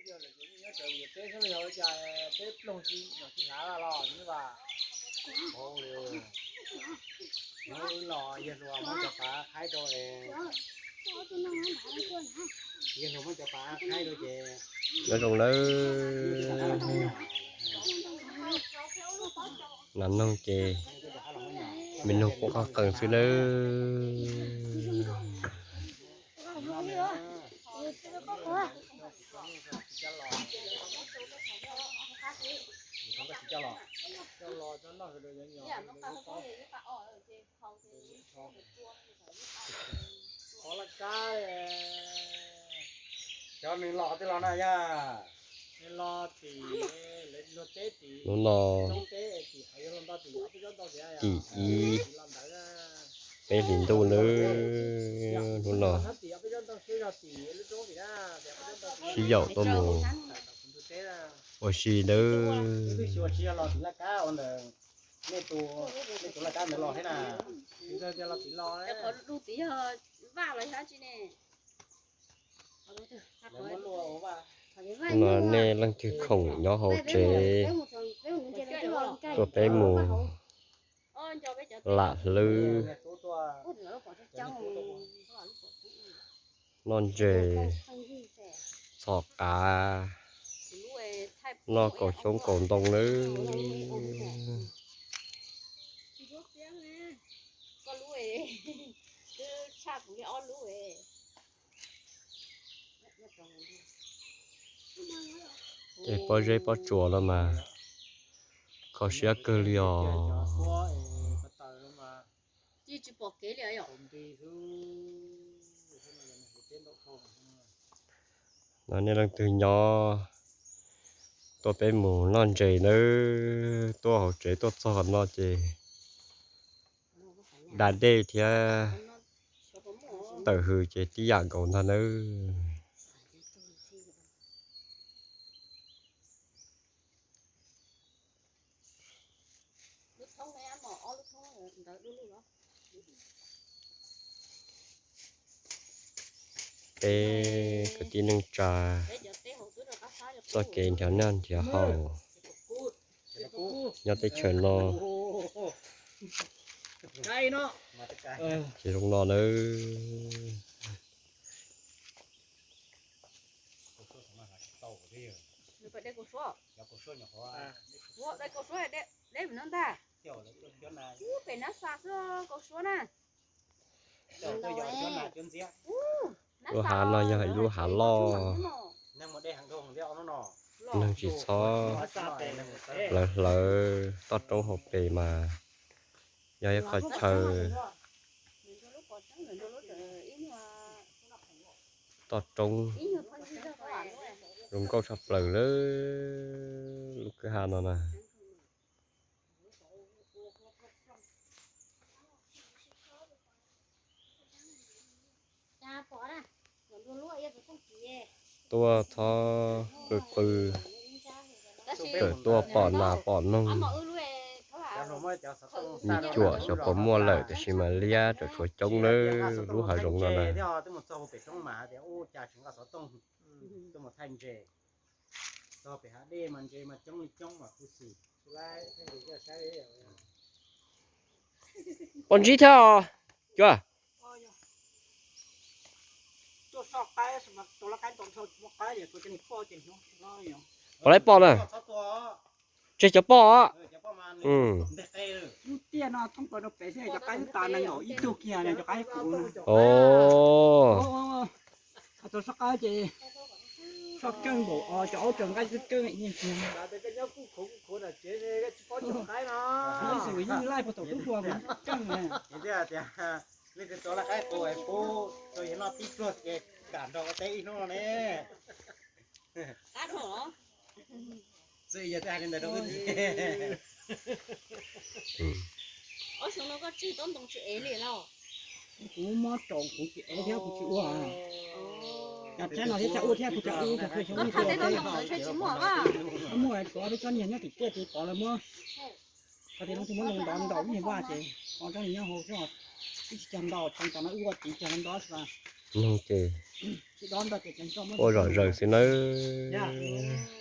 Peb xwb los yog ua cas peb ploog tsis nyom tsis hlav los los xwb as. Nyob los yawg hluas muab cov pav qhaib rau es, yawg hluas muab cov pav qhaib rau ces nyob zoo nawb. Nas noog ces me noog quaj qees qees xwb nawb. Qhov laj kab, cov nws los twg los na yog? Hnub no tim ib peb hlis ntuj nawb, hnub no sib yaum tuaj mus ua si nawb. Hnub no nej leej twg khoom nyob hauv tsev tuaj peb mus lam hlwb, noj ntses, txhom qav, noj kaus xyoob kaus ntoo nawb. Ces pob zeb pob tsuas los mas kho siab kawg li os. No nej leej twg nyob tuaj peb mus noj ntses nawb, tuaj hauv tsev tuaj txog no ces da dej thiab tawm hws ces tib yam nkaus ntag nawb. Peb kwv tij neej tsa txoj kev nrhiav noj nrhiav haus nyob teb chaws no ces zoo no nawb. Lub hav no yog ib lub hav loj, neeg tsis txhob hlawv hlawv toj roob hauv pes mas yog ib qho chaw toj roob zoo nkauj tshaj plaws lawm lub kwj ha no na. Tuaj txhob qw qw, tawm tuaj pom nas pom noog. Me cuam xyov puas muaj lawm tiam sis mas liab tseem tshuav coob nawb, lub hav zoov no na. Pom ntsib thiab os. Cuab, pom lawv pom na. Tseg cov poj. Leej twg tuav laj qaib qus es pub rau yawg noj tib pluag ces kam nrog ua teb ib hnub no ne. Txwm yog twb hais li ntawd rau wb. Kuv mob tsoom kuv tsis ev thiab kuv tsis ua. Cov tsaib no thiab tsis ua thiab kuv tsis ua. Muaj tsuav peb tsob niag nyob tim tiaj ces pov lawv muab. Qhov tias leej twg muab loo ntov ntaus ib niag vaj ces pov tsob niag nyob hauv xwb. Twb tsis cog ntau, tsoom cov no wb ua tiv cog ntau ntau xwb as. Nug ces ua zom zaws xwb nawb.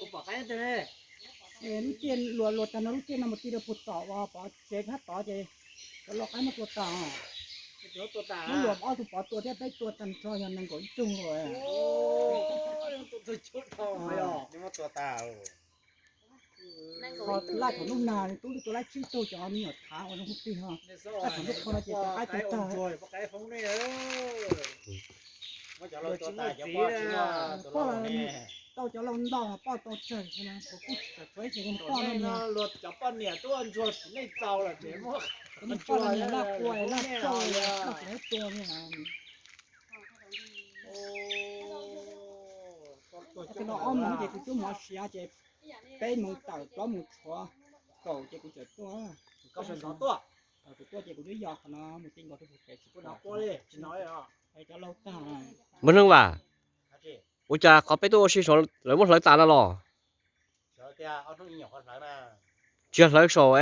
Lub caij luag luag tag no lub caij no mus ti rau puag tom uas pov tsev phab tod ces cov lau qaib muab tua tas. Muab luag ob tug pov tua thiab peb tua tag nrho yog nees nkaum ib tug lawm. Ho laij thaum ntuj nag tub tua laib tsib tug cov me nyuam thav uas zoo tig ho. Laij thaum ntuj qhua no ces cov qaib tuag tag. Poj tau cov lau ntau, poj tau tsawg, kuv kuj tsis tau tshuav ib tug poj no. Cov poj niam tuaj ntsuag txiv neej txaus lawm ces muab cov poj niam laj kua laj tsau laj tsis tua li. Tag kis no ob moos ces tus tub mov siav ces peb moos tawm plaub moos tshuav kaum ces kuv txawm tuaj. Kuv tuaj ces kuv twb yos qhov no mus ti nkaus rau puag pem tsis pom. Cov lau tag. Npawg Neeg Vam, ua cas qhov peb tuaj ua si saud lawv muab hlawv tas no los? Tsis yog hlawv saum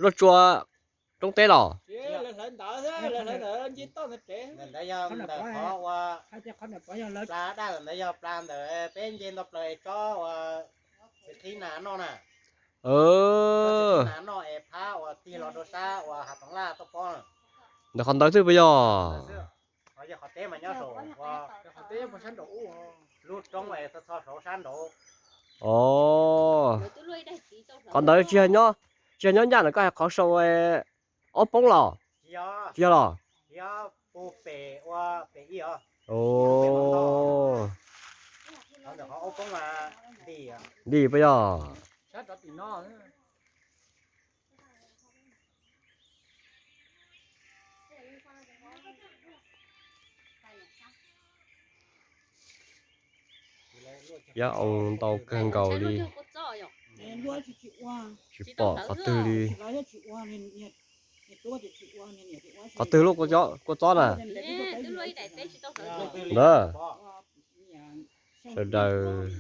Luaj Tsua roob teb los? Ntawd yog ntawm qhov ua pla daj, ntawd yog pla ntawm peb nce nto plaws es tsob ua txiv qhib nas noj na. Txiv qhib nas noj es phab uas tig los rau sab uas hav toov laj tuaj pob. Ntawm qhov ntawd xwb puas yog? Qhov teb mas nyob saum, qhov teb mas sab nraum ub, lub roob es txho txho saud sab nraud. Os, qhov ntawd tsis yog nyob, tsis yog nyob ncaj ntawm koj hais qhov sau ob poob los? Tsis yog los? Puag pem ua pem ib os. Os, ntim puas yog? Yog oo ntau kawg nkaus li, tsis pom qhov twg li. Qhov twg lub kua txob na? Ntawd, sawv daws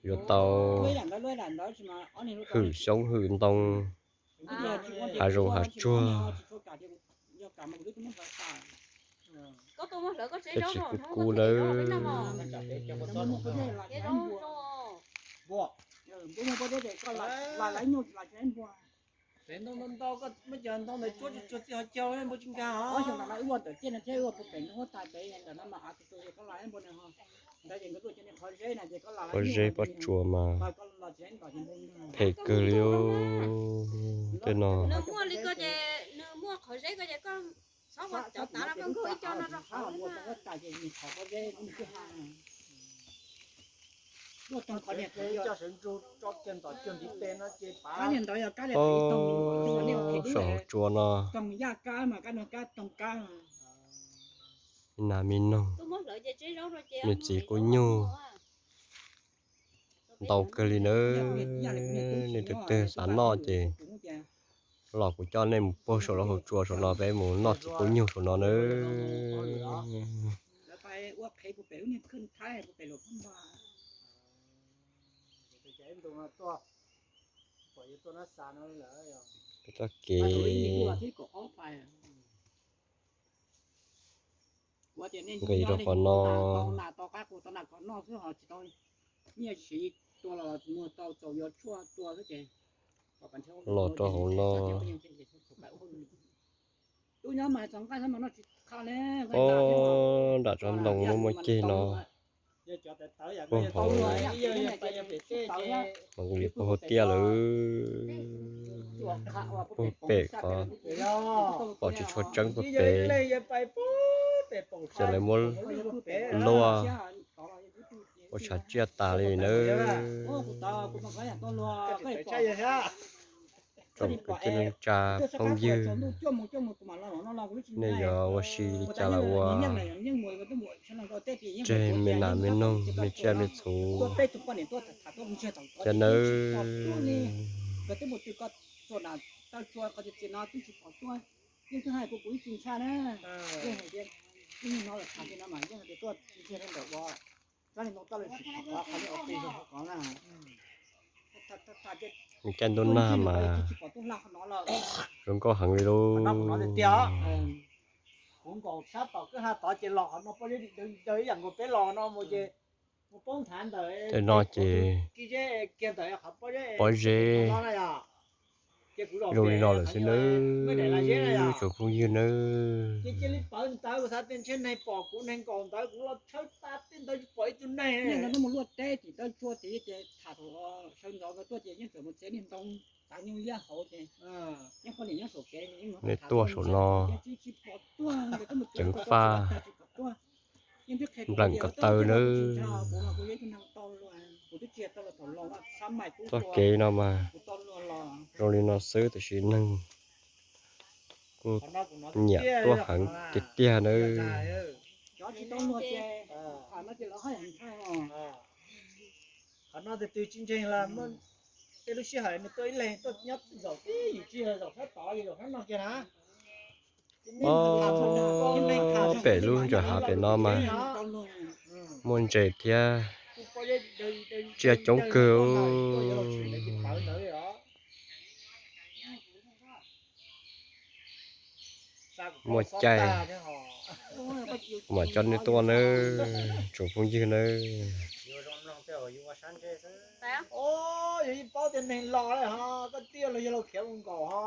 yuav tau hwm xyoob hwm ntoo, hav zoov hav tsuag, thiaj tsis kub kub nawb. Pob zeb pob tsuas mas phem kawg li tej no. Saum hauv tsua no, me nas me noog, me txiv kub nyuj ntau kawg li nawb. Nej tus twg xav noj ces los kuv coj nej mus puag saum lub hauv tsua saum no peb mus noj txiv kub nyuj saum no nawb. Peb txoj kev nqis rau qhov no. Los rau hauv no, o, nram tsob ntoo muaj muaj ceg no, puag hauv, mas kuv li puag hauv tiaj lawm, puag pem qhov pom tsis tshua tseeb puag pem, ces lawv muab luaj ua tshav tsiaj tas li nawb. Tsoom kwv tij neej tsa phooj ywg, nej yuav ua si li cas los ua, tseg me nas me noog me tsiaj me txhu thiab nawb. Caij ntuj nag mas zoo nkauj heev li lauj. Kuv nkaus sab tom kwj ha tod ces los qhov no pob zeb daws ib yam nkaus peb los no mus ces mus poob nthav ntawm tej no ces kiag ntawm qhov pob zeb pob zeb no na yom. Zoo li no lawm xwb nawb tsoom phooj ywg nawb. Ces cia li pawv ntawd kuv xav tias ntshe neeg pom kuv neeg nkaus ntawd kuv los tshawb tas tej ntawd tsis pom ib tug neeg. Neeg no mus luaj teb tim taw tsua tid ces tham thaum sawv ntxov nkawd tuaj ces yeej txawm mus txiav niag ntoo tav nyuj liab hauv ces yeej poj niam nyob saum kev nej tuaj saum no ceev faj npleem ko taw nawb. Txoj kev no mas zoo li no xwb tab sis neeg kuj nyiam tuaj heev tiag tiag nawb. Qhov no tus twg tsis ntseeg los muaj tej lub sij hawm nws tuaj ib leeg tuaj nyob zaum tib yim tsis yog zaum sab tod yog zaum sab no kiag na. Ob pem lub ntawm hav pem no mas muaj ntses thiab tsiaj coob kawg. Muaj caij mam coj nej tuaj nawb tsoom phooj ywg nawb. Yog yeej paub tias neeg los lawm ho koj tij los yog laus khiav mus nkaum ho.